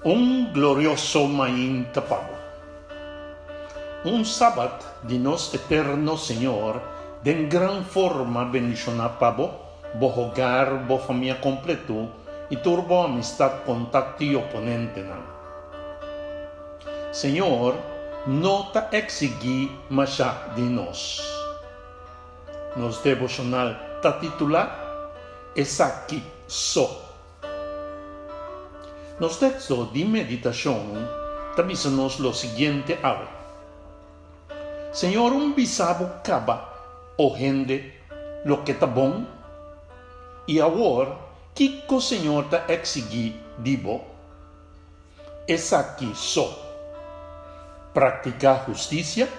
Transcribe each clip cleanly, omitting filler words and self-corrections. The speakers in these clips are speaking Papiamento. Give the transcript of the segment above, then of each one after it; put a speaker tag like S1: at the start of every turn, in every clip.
S1: Un glorioso mainta pa bo. Un Sabat di nos Eterno Señor den gran forma bendiciona pa bo, bo hogar, bo famia completo y tur bo amistad, contacto y oponentenan. Señor no ta exigi masha di nos. Nos devocional ta titula Esaki So. Nos teksto di meditashon ta bisa nos lo siguiente awe, Señor un bisa bo kaba, o hende, loke ta bon? I awor, kiko Señor ta eksigí di bo? Esaki so, Praktiká hustisia,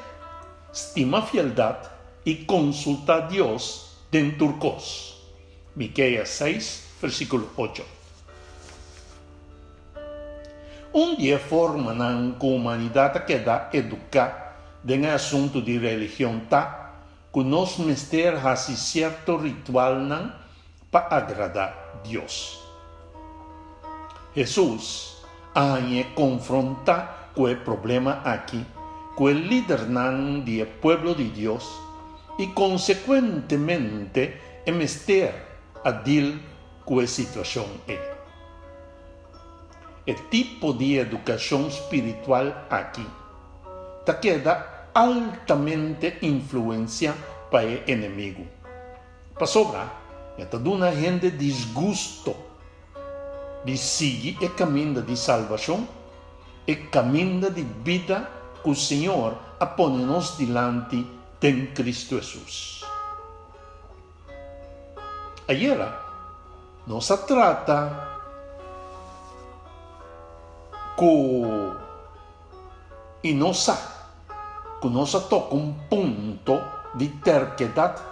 S1: stima fieldat i konsultá Dios den tur kos. Miqueas seis, versíkulo ocho. Un di e formanan ku humanidat a keda eduká den e asuntu di religion ta ku nos mester hasi sierto ritualnan pa agradá Dios. Hesus a hañ'é konfrontá ku e problema aki ku e lidernan di e pueblo di Dios i konsekuentemente E mester a deal ku e situashon ei. E tipo di edukashon spiritual aki ta keda altamente influensiá pa e enemigu, pasobra e ta duna hende disgusto di sigui e kaminda di salbashon, e kaminda di bida ku Señor a pone nos dilanti den Kristu Hesus. Ayera nos a trata ku i nos sa ku nos a toka un punto di terkedat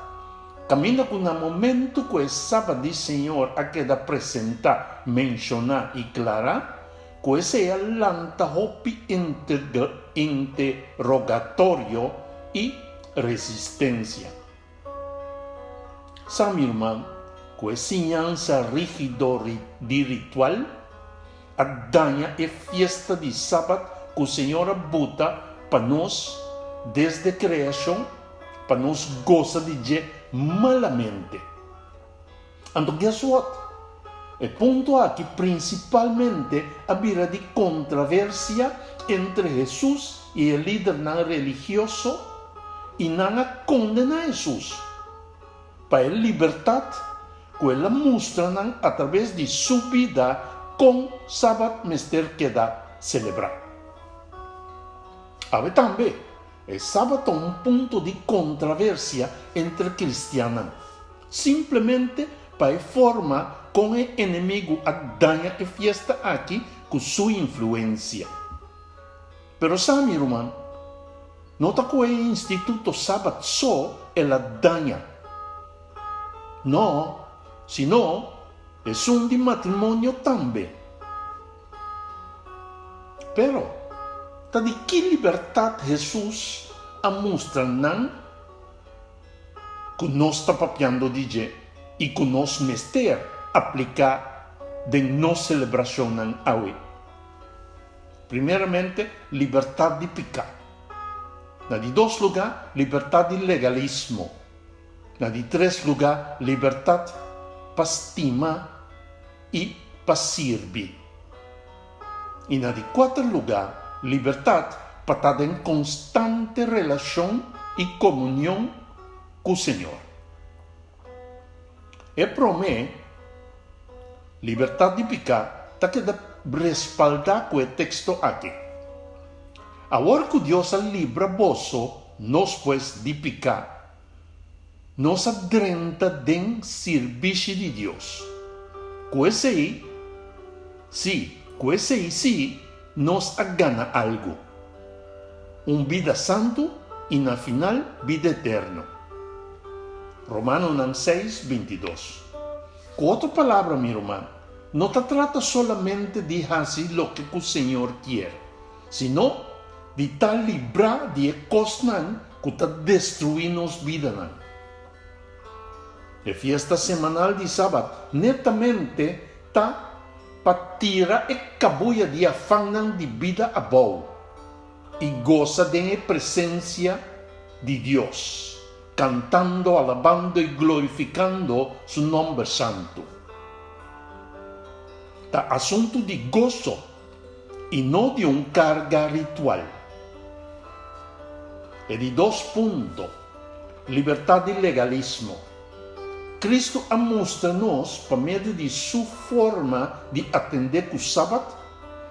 S1: kaminda ku na momentu ku e Sabat di Señor a keda presentá, menshoná i klará, ku esei a lanta hopi interogatorio i resistensia. Sa mi ruman ku e siñansa rígido di ritual a daña e fiesta di Sabat ku Señor a buta pa nos desde kreashon pa nos gosa di dje malamente. Anto guess what? E punto aki prinsipalmente a bira di kontraversia entre Hesus i e lidernan religioso i nan a kondená Hesus pa e libertat ku el a mustra nan atraves di su bida kon Sabat mester keda selebrá. Awe tambe e Sabat ta un punto di kontraversia entre kristiannan. Simplemente pa e forma kon e enemigu a daña e fiesta aki ku su influensia. Pero sa, mi ruman, no ta ku e instituto Sabat so el a daña. No, sino esun di matrimonio tambe. Pero, ta di ki libertat Hesus a mustra nan? Ku nos ta papiando di dje i ku nos mester apliká den nos selebrashonnan awe. Primeramente, libertat di piká. Na di dos lugá, libertat di legalismo. Na di tres lugá, libertat pa stima i pa sirbi. I na di kuater lugá, libertat pa ta den konstante relashon i komunion ku Señor. E promé, libertat di piká ta keda respaldá ku e teksto aki, Awor ku Dios a libra boso, nos pues, di piká, Nos a drenta den sirbishi di Dios. Ku esei, sí, ku esei sí, nos a gana algu, un bida santu i na final bida eterno. Romanonan seis, bintidos. Ku otro palabra, mi ruman, no ta trata solamente di hasi loke ku Señor kier, sino di ta librá di e kosnan ku ta destruí nos bidanan. E fiesta semanal di Sabat netamente ta pa tira e kabuya di afannan di bida abou i gosa den e presensia di Dios, kantando, alabando i glorifikando su nòmber santu. Ta asuntu di goso i no di un karga ritual. E di dos punto, libertat di legalismo. Kristu a mustra nos pa medio di su forma di atendé ku Sabat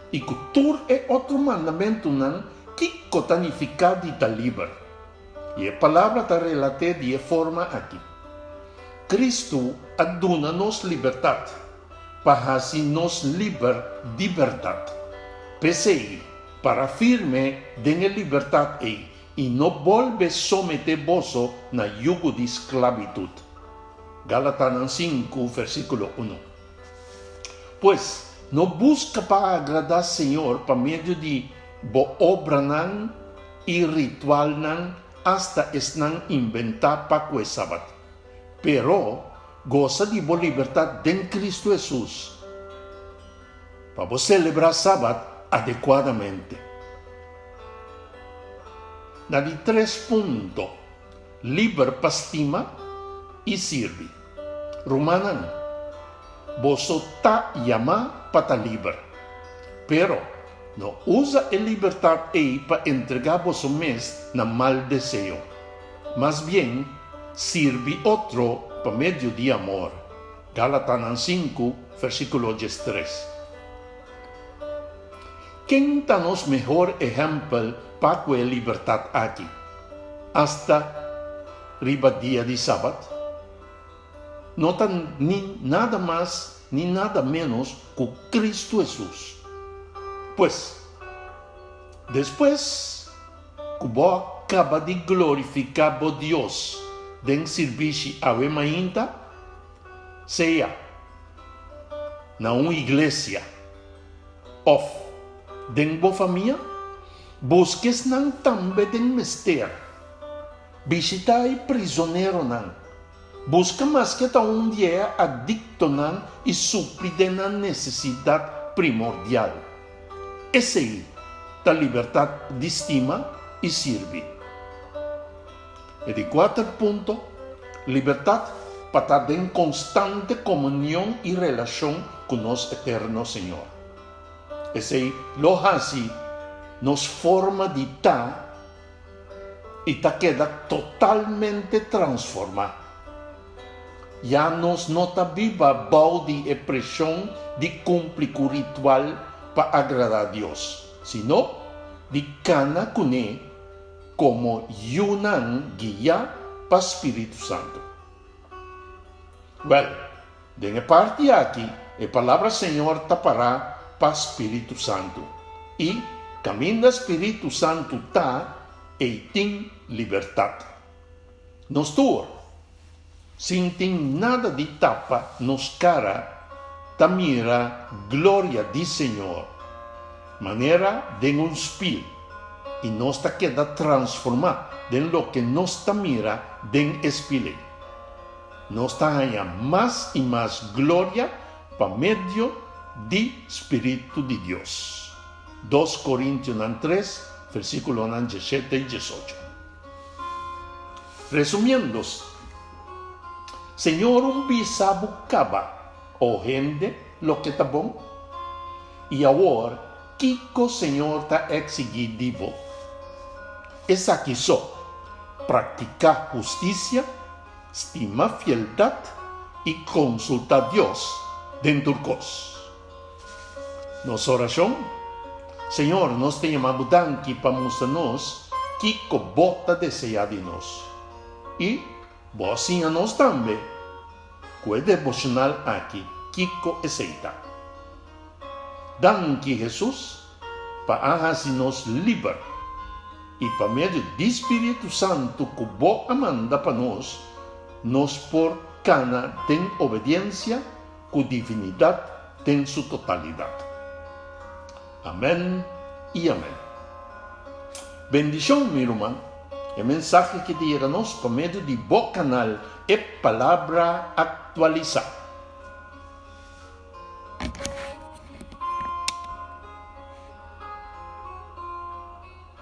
S1: i ku tur e otro mandamentunan kiko ta nifiká di ta liber. I e palabra ta relat'é di e forma aki, Kristu a duna nos libertat pa hasi nos liber di bèrdat. P'esei, para firme den e libertat ei I no bolbe someté boso na yugo di sklabitut. Galatanan sinku, versíkulo unu. Pues, no buska pa agradá Señor pa medio di bo obranan i ritualnan, asta esnan inventá pa ku e Sabat. Pero, gosa di bo libertat den Kristu Hesus, pa bo selebrá Sabat adekuadamente. Na di tres punto, liber pa stima i sirbi. Rumannan, boso ta yamá pa ta liber. Pero, no usa e libertat ei pa entregá boso mes na mal deseo. Mas bien, sirbi otro pa medio di amor. Galatanan sinku, versíkulo diestres. Ken ta nos mehor ehèmpel pa ku e libertat aki, asta riba dia di Sabat? No ta ni nada mas ni nada ménos ku Kristu Hesus. Pues, despues ku bo a kaba di glorifiká bo Dios den sirbishi awe mainta, sea na un iglesia òf den bo famia, buska esnan tambe den mester. Bishitá e prizoneronan. Buska maske ta un di e adiktonan i supli den nan nesesidat primordial. Esei ta libertat di stima i sirbi. E di kuater punto, libertat pa ta den konstante komunion i relashon ku nos Eterno Señor. Esei lo hasi nos forma di ta i ta keda totalmente transformá. Ya nos no ta biba bou di e preshon di kumpli ku ritual pa agradá Dios, sino di kana kuné komo yunan guiá pa spiritu santu. Wèl, den e parti aki e palabra Señor ta pará pa spiritu santu. I kaminda spiritu santu ta, ei tin libertat. Nos tur, sin tin nada di tapa nos kara, ta mira gloria di Señor, manera den un spil, i nos ta keda transformá den loke nos ta mira den e spil ei. Nos ta haña mas i mas gloria pa medio di spiritu di Dios. Dos Korintionan tres, versíkulonan diesshete i diesocho. Resumiendo, Señor un bisa bo caba, o hende, loke ta bon? I awor, kico Señor ta exigi di bo? Esaki so, practica husticia, stima fieldad i consulta Dios den tur cos. Nos oracion, Señor, nos ta yama bo danki pa mustra nos kico bo ta desea di nos. I bo a siña nos tambe cu e devocional aki kico esey ta. Danki, Jesus, pa a haci nos liber i pa medio di Spiritu Santu cu bo a manda pa nos, nos por cana den obediencia ku divinidat den su totalidat. Amèn i amèn. Bendishon mi ruman, e mensahe ki ta yega nos pa medio di bo kanal E Palabra Aktualisá.